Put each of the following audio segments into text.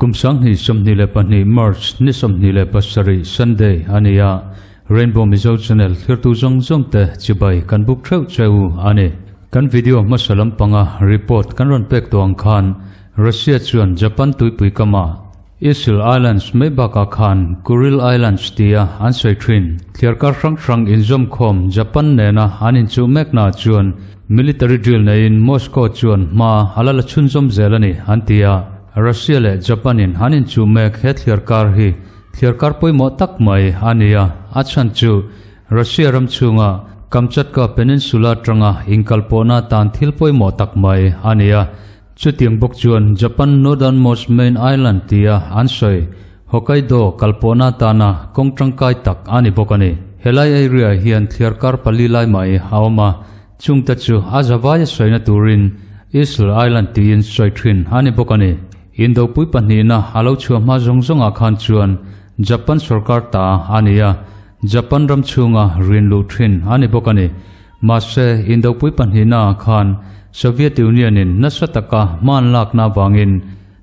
Kum 2022 March ni 27 Sunday ania Rainbow Mizo Channel thirtu zawng zawng te chibai kan buk theuh cheu ani. Kan video hmasa lampanga report kan rawn pek tawh ang khan Russia chuan Japan tuipui kama Isil Islands mai bakah khan Kuril Islands tia an sawi thin. Thliarkar hrang hrang inzawmkhawm Japan nena an inchuh meknaah chuan military drill neiin Moscow chuan hma a la la chhunzawm zel a ni an ti a. Russia leh Japan in an inchuh mek he thliarkar hi thliarkar pawimawh tak mai a ni a, a chhan chu Russia ram chhunga Kamchatka Peninsula atanga inkalpawhna atan thil pawimawh tak mai a ni a. Chutiang bawk chuan Japan northernmost main island tia an sawi Hokkaido kalpawhna atana kawng tangkai tak a ni bawk a ni. Helai area hian thliarkar pali lai mai a awm a, chungte chu a zavaia sawina turin Isle Island tiin sawi thin a ni bawk a ni. Indopui pahnihna a lo chhuah hma zawng zawngah khan chuan Japan sorkar ta a ni a, Japan ram chhunga rin luh thin a ni bawk a ni. Mahse, Indopui pahnihnaah khan Soviet Union-in nasa taka hma an lakna avangin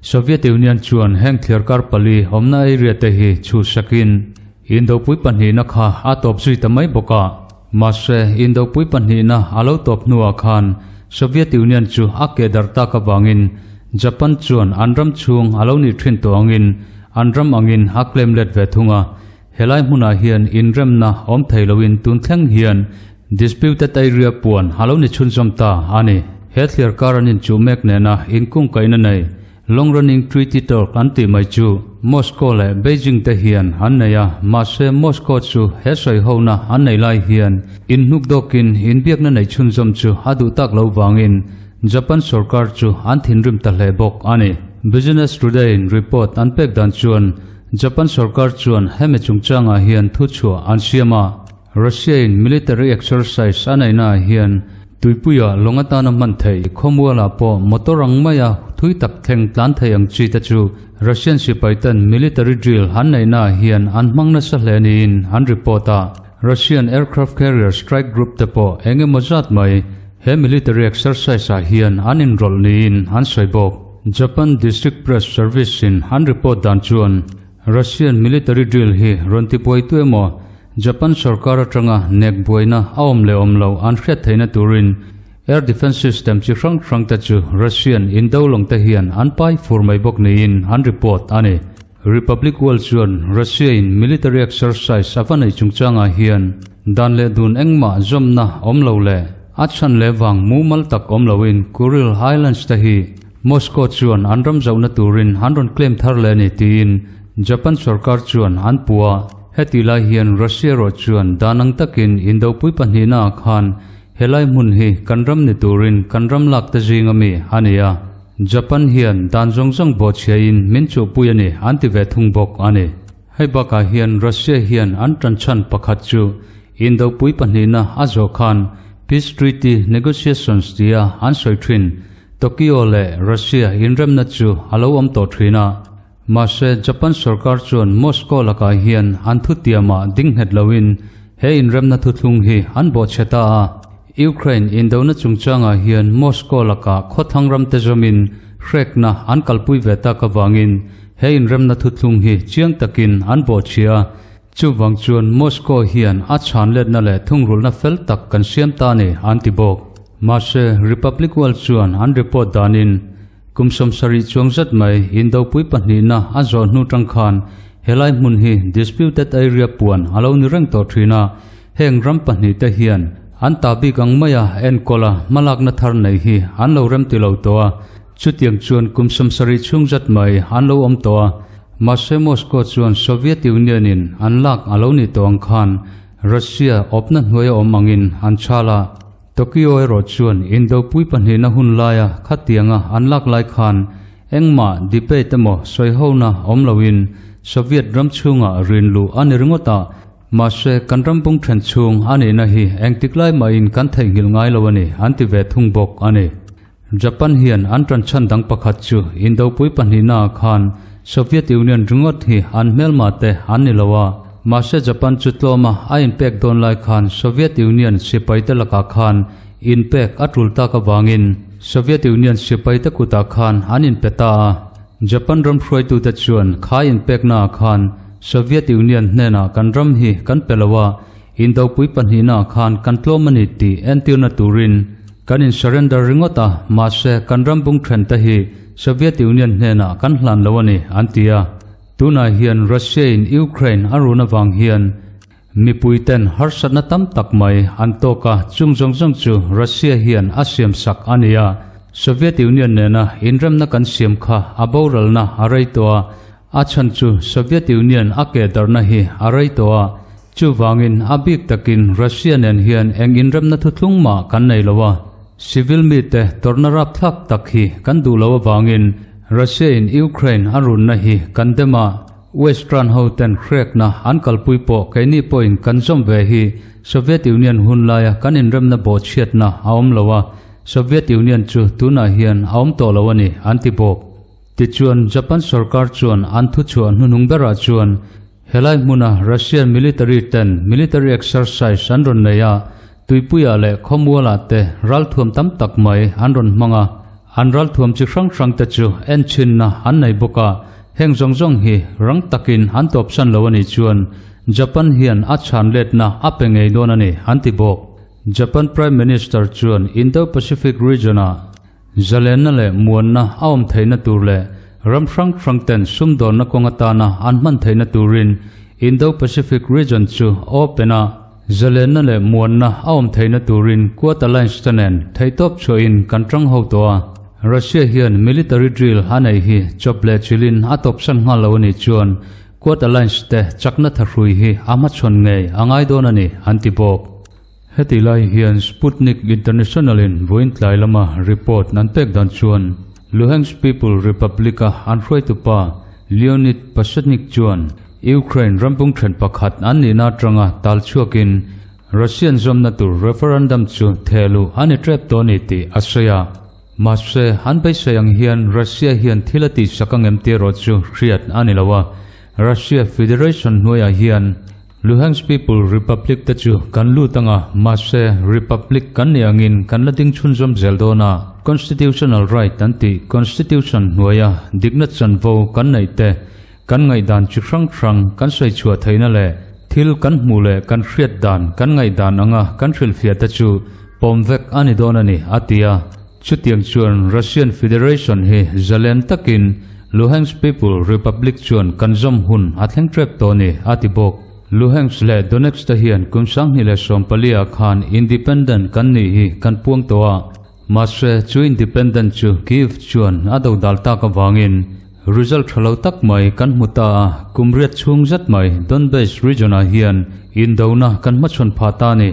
Soviet Union chuan heng thliarkar pali awmna area te hi chhuhsakin Indopui pahnihna kha a tawp zui ta mai bawk a. Mahse, Indopui pahnihna a lo tawp hnuah khan Soviet Union chu a keh darh tak avangin Japan chuan an ram chhung a lo nih thin tawh angin an ram angin a claim let ve thung a. Helai hmunah hian inremna awm thei loin tun thleng hian Disputed Area puan a lo ni chhunzawm ta a ni. He thliar kar an inchuh mek nena inkungkaihna nei Long Running Treaty Talk an tih mai chu Moscow leh Beijing te hian an nei a, mahse Moscow chu he sawihona an nei lai hian inhnuk dawkin inbiakna nei chhunzawm chu a duh tak loh vangin Japan sorkar chu an thinrim ta hle bawk a ni. Business Today-in report an pek dan chuan Japan sorkar chuan hemi chungchangah hian thuchhuah an siam a, Russia-in military exercise a neihnaah hian tuipuia lawng atana hman theih khawmualah pawh motor ang maia thui tak thleng tlan thei ang chi te chu Russian sipaiten military drill an neihnaah hian an hmang nasa hle niin an report a. Russian aircraft carrier strike group te pawh eng emaw zat mai he military exercise-ah hian an inrawlh niin an sawi bawk. Japan District Press Service-in an report dan chuan Russian military drill hi rawn tibuaitu emaw Japan sorkar atanga nek buaina a awm leh awm loh an hriat theihna turin air defence system chi hrang hrang te chu Russian indo lawng te hian an pai fur mai bawk niin an report a ni. Republic World chuan Russia-in military exercise a va nei chungchangah hian dan leh dun engmah zawmna awm lo leh a chhan leh vang mumal tak awm loin Kuril Islands te hi Moscow chuan an ram zohna turin an rawn claim thar leh a ni tiin Japan sorkar chuan an puh a. Hetih lai hian Russia erawh chuan dan ang takin indopui pahnihnaah khan helai hmun hi kan ram ni turin kan ram lak te zinga mi a ni a, Japan hian dan zawng zawng bawhchhiain min chuhpui a ni an ti ve thung bawk a ni. Hei bakah hian Russia hian an tanchhan pakhat chu indopui pahnihna a zawh khan Peace Treaty Negotiations tia an sawi thin Tokyo leh Russia inremna chu a lo awm tawh thin a, mahse Japan sorkar chuan Moscow lakah hian an thutiamah ding nghet loin he inremna thuthlung hi an bawhchhe ta a. Ukraine indona chungchangah hian Moscow lakah khawthlang ramte zawmin hrekna an kalpui ve tak avangin he inremna thuthlung hi chiang takin an bawhchhia a. Chuvang chuan Moscow hian a chhanletna leh thungrulhna fel tak kan siam ta a ni, an ti bawk. Mahse, Republic World chuan an report danin kum 70 chuang zet mai indopui pahnihna a zawh hnu tang khan helai hmun hi disputed area puan a lo ni reng tawh thin a, heng ram pahnihte hian an ta bik ang maia enkawl a hmalakna thar nei hi an lo remti lo tawh a, chutiang chuan kum 70 chhung zet mai an lo awm tawh a. Mahse Moscow chuan Soviet Union in an lak a lo nih tawh ang khan Russia awpna hnuai a awm angin an chhal a. Tokyo erawh chuan Indopui pahnihna hun laia khatianga an lak lai khan engmah debate emaw sawihona awm loin Soviet ram chhungah rin luh a ni ringawt a. Mahse kan ram bung then chhung a nihna hi engtik lai mahin kan theihnghilh ngai lo a ni an ti ve thung bawk a ni. Japan hian an tanchhan dang pakhat chu Indopui pahnihnaah khan Soviet Union ringawt hi an hmelma te an ni lo a, mahse Japan chu tlawma a inpek dawn lai khan Soviet Union sipaite lakah khan inpek a tul tak avangin Soviet Union sipaite kutah khan an inpe ta a. Japan ram hruaitute chuan kha inpeknaah khan Soviet Union hnenah kan ram hi kan pe lo a, Indopui pahnihnaah khan kan tlawm a ni tih entirna turin kan in surrender ringawt a, mahse kan ram bung thente hi Soviet Union hnenah kan hlan lo a ni, an ti a. Tunah hian Russia in Ukraine a run avang hian Mipuiten harsatna tam tak mai an tawk a, chung zawng zawng chu Russia hian a siam sak a ni a. Soviet Union nena inremna kan siam kha a boralna a rei tawh a, a chhan chu Soviet Union a keh darhna hi a rei tawh a, chuvangin a bik takin Russia nen hian eng inremna thuthlung mah kan nei lo a. Civil mite tawrhna rapthlak tak hi kan duh lo avangin Russia in Ukraine a runna hi kan dem a. Western ho ten hrekna an kalpui pawh keini pawhin kan zawm ve hi Soviet Union hun laia kan inremna bawhchhiatna a awm lo a, Soviet Union chu tunah hian a awm tawh lo a ni, an ti bawk. Tichuan, Japan sorkar chuan an thuchhuah hnuhnung berah chuan helai hmuna Russian military ten military exercise an rawn nei a, tuipuiah leh khawmualah te ralthuam tam tak mai an rawn hmang a, an ralthuam chi hrang hrang te chu enchhinna an nei bawk a, heng zawng zawng hi rang takin an tawpsan lo a nih chuan Japan hian a chhan letna a pe ngei dawn a ni, an ti bawk. Japan Prime Minister chuan Indo-Pacific region-ah zalenna leh muanna a awm theihna tur leh ram hrang hrang ten sumdawnna kawng atana an hman theihna turin Indo-Pacific region chu open a, Zalenna leh muanna a awm theihna turin Quad Alliance te nen theihtawp chhuahin kan tang ho tawh a. Russia hian military drill a neih hi chawp leh chilhin a tawpsan nghal lo a nih chuan Quad Alliance te chakna thahrui hi a hmachhawn ngei a ngai dawn a ni, an ti bawk. Heti lai hian Sputnik International in vawiin tlai lama report an pek dan chuan Luhansk People Republic-a an hruaitupa Leonid Pasechnik chuan Ukraine rampung then pakhat an nihna atanga tal chhuakin Russian zawmna tur referendum chu thehluh a ni tep tawh a ni tih a sawi a. Mahse, an beisei ang hian Russia hian thil a tihsak ang em tih erawh chu hriat a ni lo a. Russia Federation hnuaiah hian Luhansk People Republic te chu kan lut ang a, mahse Republic kan nih angin kan la ding chhunzawm zel dawn a. Constitutional right an tih Constitution hnuaia dikna chanvo kan neih te Kan ngaihdan chi hrang hrang kan sawi chhuah theihna leh thil kan hmuh leh kan hriat dan kan ngaihdan anga kan hrilhfiah te chu pawm vek a ni dawn a ni, a ti a. Chutiang chuan Russian Federation hi zalen takin Luhansk People Republic chuan kan zawm hun a thleng tep tawh a ni, a ti bawk. Luhansk leh Donetsk te hian kum 2014 ah khan independent kan nih hi kan puang tawh a. Mahse, chu independent chu Kyiv chuan a do dal tak avangin result tha lo tak mai kan hmu ta a, kum riat chhung zet mai Donbas region-ah hian indona kan hmachhawn phah ta a ni.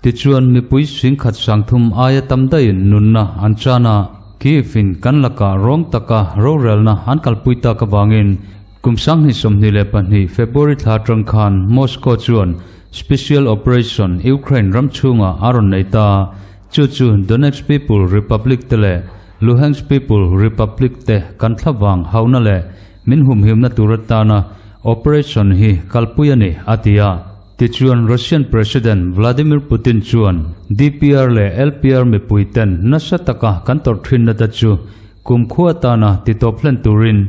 Tichuan, mipui singkhat sangthum aia tam daihin nunna an chan a, Kyiv-in kan lakah rawng taka rorelna an kalpui tak avangin kum 2022 February thla atang khan Moscow chuan Special Operation Ukraine ram chhungah a rawn nei ta. Chu chu Donetsk People Republic te leh Luhansk People Republic te kan thlavang hauna leh min humhimna tur atana operation hi kalpui a ni, a ti a. Tichuan Russian President Vladimir Putin chuan DPR leh LPR mipui ten nasa taka kan tawrh thinna te chu kumkhua atana titawp hlen turin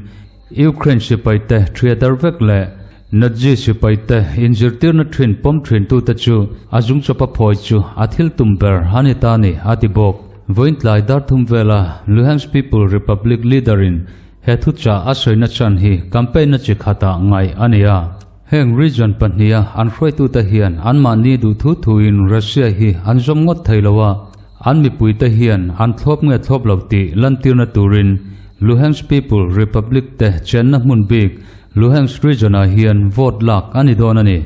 Ukraine sipaite thiatar vek leh Nazi sipaite inzirtirna thin pawm thintute chu a zungchawpa phawi chu a thil tum ber a ni ta a ni, a ti bawk. Vawiin tlai dar thum vela Luhansk People Republic leader-in he thuchah a sawina chan hi campaign-na chi khatah ngaih a ni a. Heng region pahniha an hruaitute hian anmahni duh thu thuin Russia hi an zawm ngawt thei lo a, an mipuite hian an thlawp nge thlawp lo tih lantirna turin Luhansk People Republic te chenna hmun bik Luhansk region-ah hian vote lak a ni dawn a ni.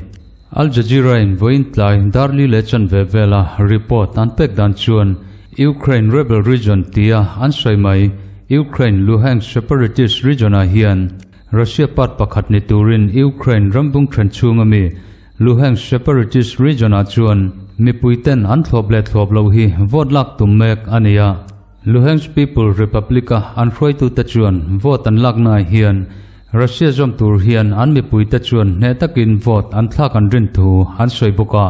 Al Jazeera-in vawiin tlai darli leh chanve vela report an pek dan chuan Ukraine rebel region tia an sawi mai Ukraine Luhansk separatist region-ah hian Russia part pakhat ni turin Ukraine rambung then chhung ami Luhansk separatist region-ah chuan mipuiten an thlawp leh thlawp loh hi vote lak tum mek a ni a. Luhansk People Republic-a an hruaitute chuan vote an laknaah hian Russia zawm tur hian an mipuite chuan hneh takin vote an thlak an rin thu an sawi bawk a.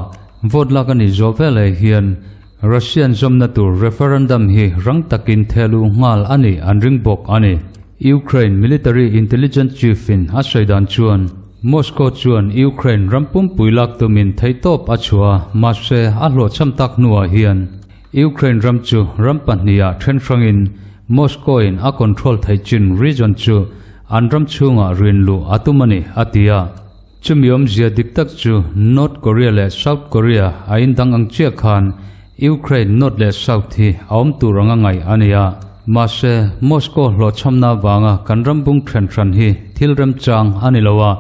Vote lak a nih zawh veleh hian Russian zawmna tur referendum hi rang takin thehluh nghal a nih an ring bawk a ni. Ukraine military intelligence chief in a sawi dan chuan Moscow chuan Ukraine ram pumpui lak tumin theihtawp a chhuah a, mahse a hlawhchham tak hnuah hian Ukraine ram chu ram pahniha then hrangin Moscow in a control theih chin region chu an ram chhungah rin luh a tum a ni, a ti a. Chumi awmzia dik tak chu North Korea leh South Korea a indang ang chiah khan Ukraine North leh South hi a awm tur anga ngaih a ni a. Mahse, Moscow hlawhchhamna avanga kan ram bung then hran hi thil remchang a ni lo a,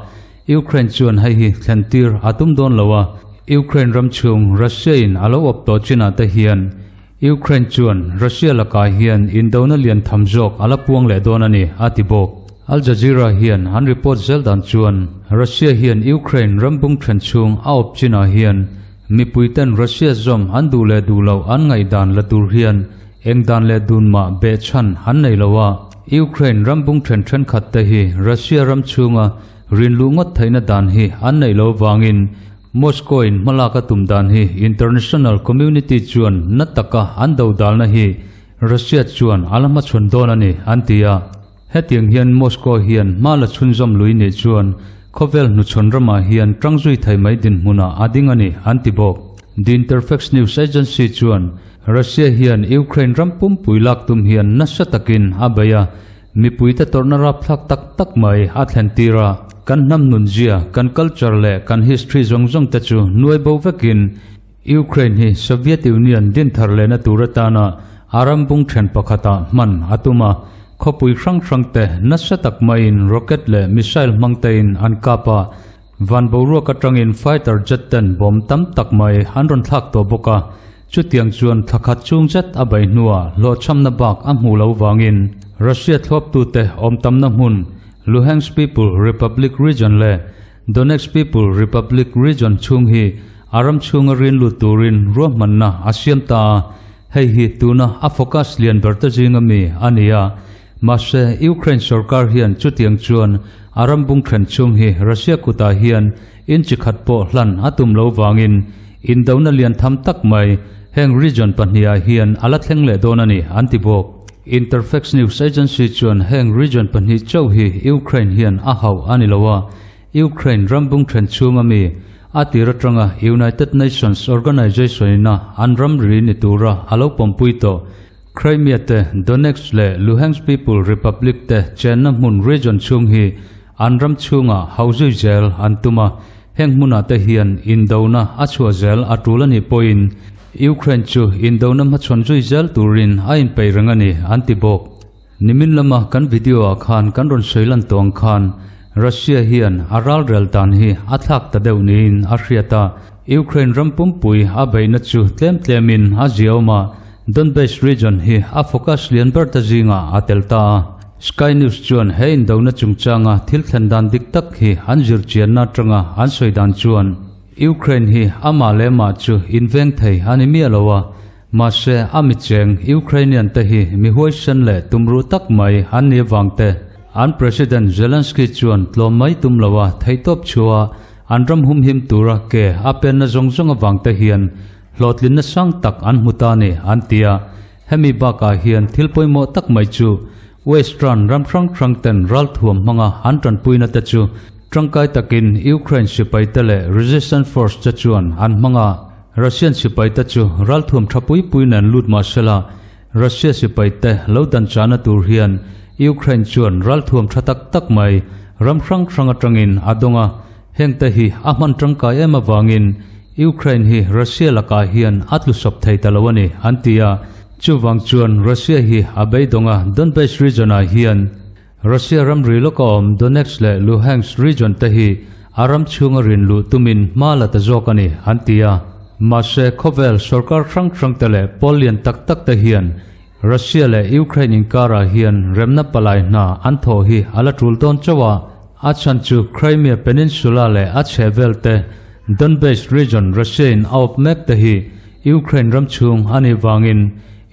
Ukraine chuan hei hi thlentir a tum dawn lo a, Ukraine ram chhung Russia in a lo awp tawh chinah te hian Ukraine chuan Russia lakah hian indona lian tham zawk a la puang leh dawn a ni, a ti bawk. Al Jazeera hian an report zel dan chuan Russia hian Ukraine ram bung then chhung a awp chinah hian mipui ten Russia zawm an duh leh duh loh an ngaihdan la tur hian eng dan leh dun mah behchhan an nei lo a. Ukraine ram bung then thenkhat te hi Russia ram chhunga rinluh ngawt theihna dan hi an neih loh vangin Moscow in hmalak a tum dan hi international community chuan na taka an do dalna hi Russia chuan a la hmachhawn dawn a ni, an ti a. Hetiang hian Moscow hian hma la chhunzawm lui nih chuan khawvel hnuchhawn ramah hian tang zui thei mai dinhmunah a ding a ni, an ti bawk. The Interfax news agency chuan Russia hian Ukraine ram pumpui lak tum hian nasa takin a bei a, Mipuite tawrhna rapthlak tak tak mai a thlen tir a, kan hnam nunzia, kan culture leh kan history zawng zawng te chu nuai bo vekin Ukraine hi Soviet Union din thar lehna tur atana a ram bung then pakhatah hman a tum a, khawpui hrang hrang te nasa tak maiin rocket leh missile hmang tein an kap a, van boruak atangin fighter jet ten bomb tam tak mai an rawn thlak tawh bawk a. Chutiang chuan thla khat chung zet a bei hnuah hlawhchhamna bak a hmuh lo vangin Russia thluaptute awm tamna hmun Luhansk People Republic Region leh Donetsk People Republic Region chhung hi a ram chhunga rin lut turin ruahmanna a siam ta a, hei hi tuna a focus lian ber te zinga mi a ni a. Mahse, Ukraine sorkar hian chutiang chuan a ram bung then chhung hi Russia kutah hian Inchi khat pawh hlan a tum lo vangin indona lian tham tak mai heng region pahniha hian a la thleng leh dawn a ni, an ti bawk. Interfax news agency chuan heng region pahnih chauh hi Ukraine hian a hauh a ni lo a, Ukraine ram bung then chhunga mi a tir atanga United Nations Organization ina an ramri ni tura a lo pawmpui tawh Crimea te, Donetsk leh Luhansk People Republic te chenna hmun region chhung hi An ram chhungah hau zui zel an tum a, heng hmunah te hian indona a chhuah zel a tul a nih pawhin Ukraine chu indona hmachhawn zui zel turin a inpeih reng a ni, an ti bawk. Nimin lama kan video-ah khan kan rawn sawi lan tawh ang khan Russia hian a ralrel dan hi a thlak ta deuh niin a hriat a, Ukraine ram pumpui a beihna chu tlem tlemin a ziaawm a, Donbass region hi a focus lian ber ta zingah a tel ta a. Sky News chuan he indona chungchanga thil thlen dan dik tak hi an zir chianna atanga an sawi dan chuan Ukraine hi amah leh mah chu inveng thei a ni miah lo a, mahse a micheng Ukrainian te hi mi huaisen leh tumruh tak mai an ni avang te an President Zelensky chuan tlawm mai tum lo a theihtawp chhuah a an ram humhim tura ke a penna zawng zawng avang te hian Hlawhtlinna sang tak an hmu ta ni, an ti a. Hemi bakah hian thil pawimawh tak mai chu Western ram hrang hrang ten ralthuam hmanga an tanpuina te chu tangkai takin Ukraine sipai te leh resistance force te chuan an hmang a. Russian sipai te chu ralthuam tha pui pui nen lut mah sela Russia sipai te lo dan chahna tur hian Ukraine chuan ralthuam tha tak tak mai ram hrang hrang atangin a dawng a. Hengte hi a hman tangkai em avangin Ukraine hi Russia lakah hian a tlusawp thei ta lo a ni, an ti a. Chuvang chuan Russia hi a beidawng a, Donbass region-ah hian Russia ramri lawka awm Donetsk leh Luhansk region te hi a ram chhunga rin luh tumin hma la ta zawk a ni, an ti a. Mahse, khawvel sorkar hrang hrangte leh pawl lian tak tak te hian Russia leh Ukraine inkarah hian remna palai hna an thawh hi a la tul dawn chauh a, a chhan chu Crimea Peninsula leh a chhehvel te, Donbass region Russia in a awp mek te hi Ukraine ram chhung a nih vangin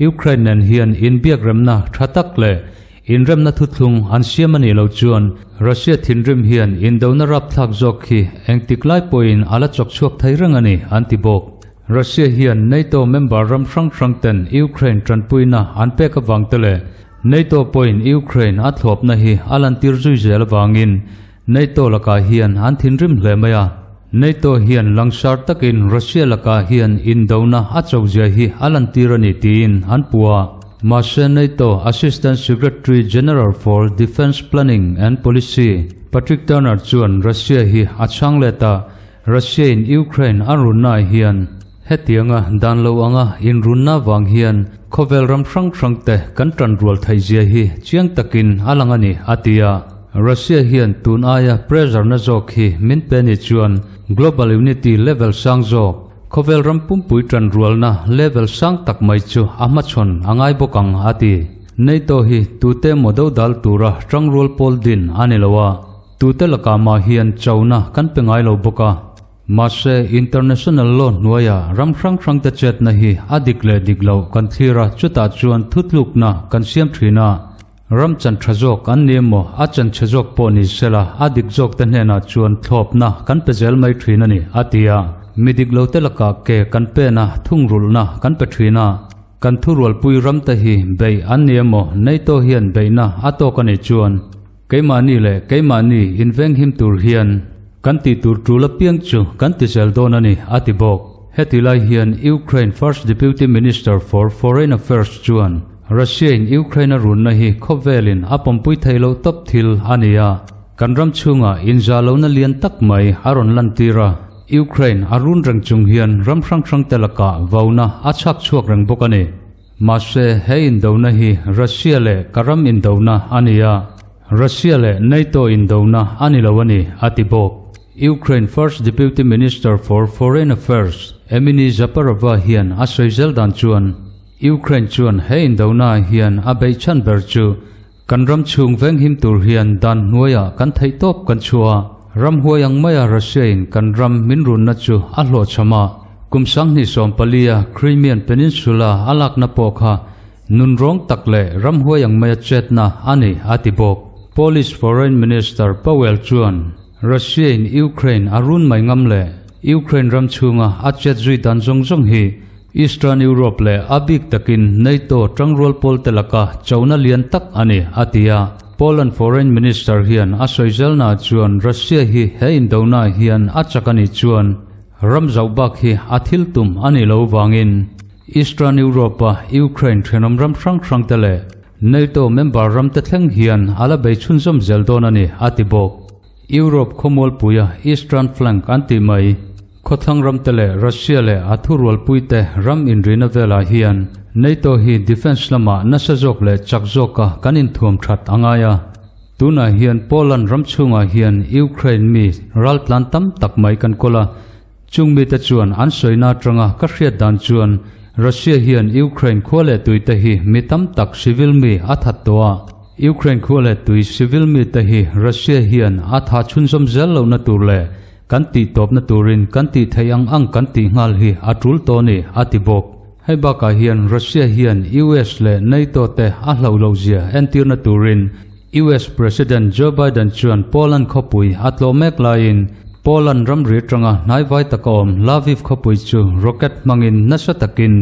Ukraine nen hian inbiak remna tha tak leh inremna thuthlung an siam a nih loh chuan Russia thinrim hian indona rapthlak zawk hi engtik lai pawhin a la chawk chhuak thei reng a ni, an ti bawk. Russia hian NATO member ram hrang hrang ten Ukraine tanpuina an pek avang te leh NATO pawhin Ukraine a thlawpna hi a lantir zui zel avangin NATO lakah hian an thinrim hle mai a. NATO hian langsar takin Russia lakah hian indona a chauhzia hi a lantir a ni tiin an puh a. Mahse NATO Assistant Secretary General for Defence Planning and Policy Patrick Turner chuan Russia hi a chhang let a, Russia in Ukraine a runnaah hian hetianga dan lo anga inrunna vang hian khawvel ram hrang hrang te kan tan rual theih zia hi chiang takin a lang a ni, a ti a. Russia hian tun aia pressure na zawk hi min pe ni chuan global unity level sang zawk, khawvel ram pumpui tan rualna level sang tak mai chu a hmachhawn a ngai bawk ang, a ti. NATO hi tute maw dodal tura tangrual pawl din a ni lo a. Tute lakah mah hian chona kan pe ngai lo bawk a. Mahse, international law hnuaia ram hrang hrangte chetna hi a dik leh dik loh kan thlir a, chutah chuan thutlukna kan siam thin a. Ram chan tha zawk an ni emaw, a chan chhe zawk pawh ni sela, a dik zawkte hnenah chuan thlawpna kan pe zel mai thin a ni, a ti a. Mi dik lote lakah ke kan pen a, thungrulhna kan pe thin a. Kan thurualpui ramte hi beih an ni emaw, NATO hian beihna a tawk a nih chuan, Keimahni leh keimahni invenghim tur hian kan tih tur tul apiang chu kan ti zel dawn a ni, a ti bawk. Heti lai hian Ukraine First Deputy Minister for Foreign Affairs chuan Russia-in Ukraine a runna hi khawvelin a pawmpui theih loh tawp thil a ni a, kan ram chhungah inzah lohna lian tak mai a rawn lantir a, Ukraine a run reng chung hian ram hrang hrangte lakah vauna a chhak chhuak reng bawk a ni. Mahse, he indona hi Russia leh ka ram indona a ni a, Russia leh NATO indona a ni lo a ni, a ti bawk. Ukraine First Deputy Minister for Foreign Affairs Emine Dzhaparova hian a sawi zel dan chuan, Ukraine chuan he indona hian a beih chhan ber chu kan ram chhung venghim tur hian dan hnuaiah kan theihtawp kan chhuah a, ramhuai ang maia Russia-in kan ram min runna chu a hlawhchham a. Kum 2014-a Crimean Peninsula a lakna pawh kha nunrawng tak leh ramhuai ang maia chetna a ni, a ti bawk. Polish Foreign Minister Pawel chuan Russia-in Ukraine a run mai ngam leh Ukraine ram chhunga a chet zui dan zawng zawng hi Eastern Europe leh a bik takin NATO tangrual pawlte laka chona lian tak a ni, a ti a. Poland Foreign Minister hian a sawi zelnaah chuan Russia hi he indona hian a chak a nih chuan ram zauh bak hi a thil tum a nih loh vangin Eastern Europe-a Ukraine thenawm ram hrang hrangte leh NATO member ramte thleng hian a la bei chhunzawm zel dawn a ni, a ti bawk. Europe khawmualpuia Eastern Flank an tih mai. Khawthlang ramte leh Russia leh a thurualpuite ram inrina velah hian NATO hi defence lamah nasa zawk leh chak zawka kan inthuam that a ngai a. Tunah hian Poland ram chhungah hian Ukraine mi raltlan tam tak mai kan kawl a. Chung mite chuan an sawina atanga ka hriat dan chuan Russia hian Ukraine khua leh tuite hi mi tam tak civil mi a that tawh a. Ukraine khua leh tui civil mite hi Russia hian a tha chhunzawm zel lohna tur leh Kan tih tawpna turin kan tih theih ang ang kan tih nghal hi a tul tawh a ni, a ti bawk. Hei bakah hian Russia hian US leh NATO te a hlauh loh zia entirna turin US President Joe Biden chuan Poland khawpui a tlawh mek laiin Poland ramri atanga hnaivai taka awm Lviv khawpui chu rocket hmangin nasa takin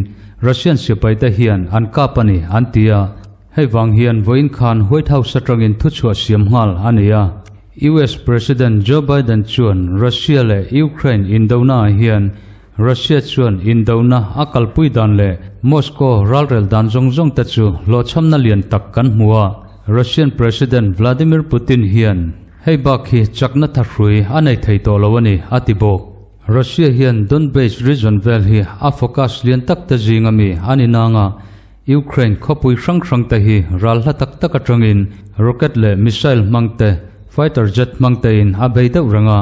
Russian sipaite hian an kap a ni, an ti a. Hei vang hian vawiin khan White House atangin thuchhuah siam nghal a ni a. US President Joe Biden chuan Russia leh Ukraine indona ah hian Russia chuan indona a kalpui dan leh Moscow ralrel dan zawng zawng te chu hlawhchhamna lian tak kan hmu a. Russian President Vladimir Putin hian hei bak hi chakna thahrui a nei thei tawh lo a ni, a ti bawk. Russia hian Donbas region vel hi a focus lian tak te zing ami a ni nang a, Ukraine khawpui hrang hrang te hi ral hla tak tak atangin rocket leh missile hmang te, fighter jet hmang tein a bei deuh reng a.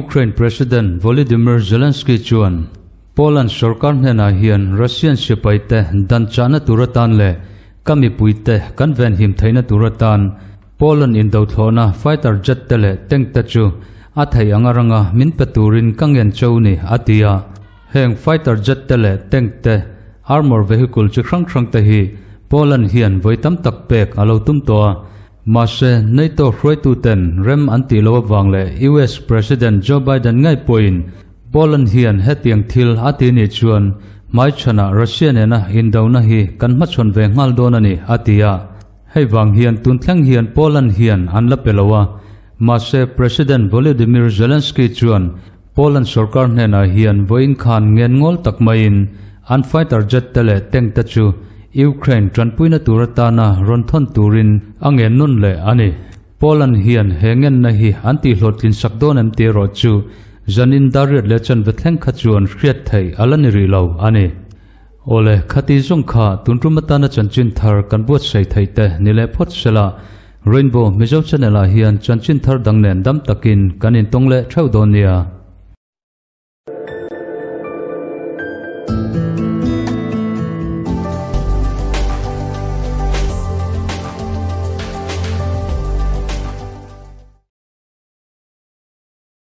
Ukraine President Volodymyr Zelensky chuan Poland sorkar hnenah hian Russian sipai te dan chahna tur atan leh ka mipui te kan venhim theihna tur atan Poland indothlawhna fighter jet te leh tank te chu a theih anga ranga min pe turin ka ngen cho ni, a ti a. Heng fighter jet te leh tank te, armour vehicle chi hrang hrang te hi Poland hian vawi tam tak pek a lo tum tawh a. Mahse, NATO hruaitu ten rem an tih loh avang leh US President Joe Biden ngei pawhin Poland hian hetiang thil a ti nih chuan hmaichhanah Russia nena indona hi kan hmachhawn ve nghal dawn a ni, a ti a. Hei vang hian tun thleng hian Poland hian an la pe lo a, mahse President Volodymyr Zelensky chuan Poland sorkar hnenah hian vawiin khan ngen ngawl tak maiin an fighter jet te leh tank te chu Ukraine tanpuina tur atana rawn thawn turin a ngen nawn leh a ni. Poland hian he ngenna hi an tihhlawhtlin sak dawn em tih erawh chu zanin dariat leh chanve thleng kha chuan hriat theih a la ni rih lo a ni. Awle, khati zawng kha tun tum atana chanchin thar kan buatsaih theih te ni leh phawt sela, Rainbow Mizo Channel ah hian chanchin thar dang nen dam takin kan intawng leh theuh dawn nia.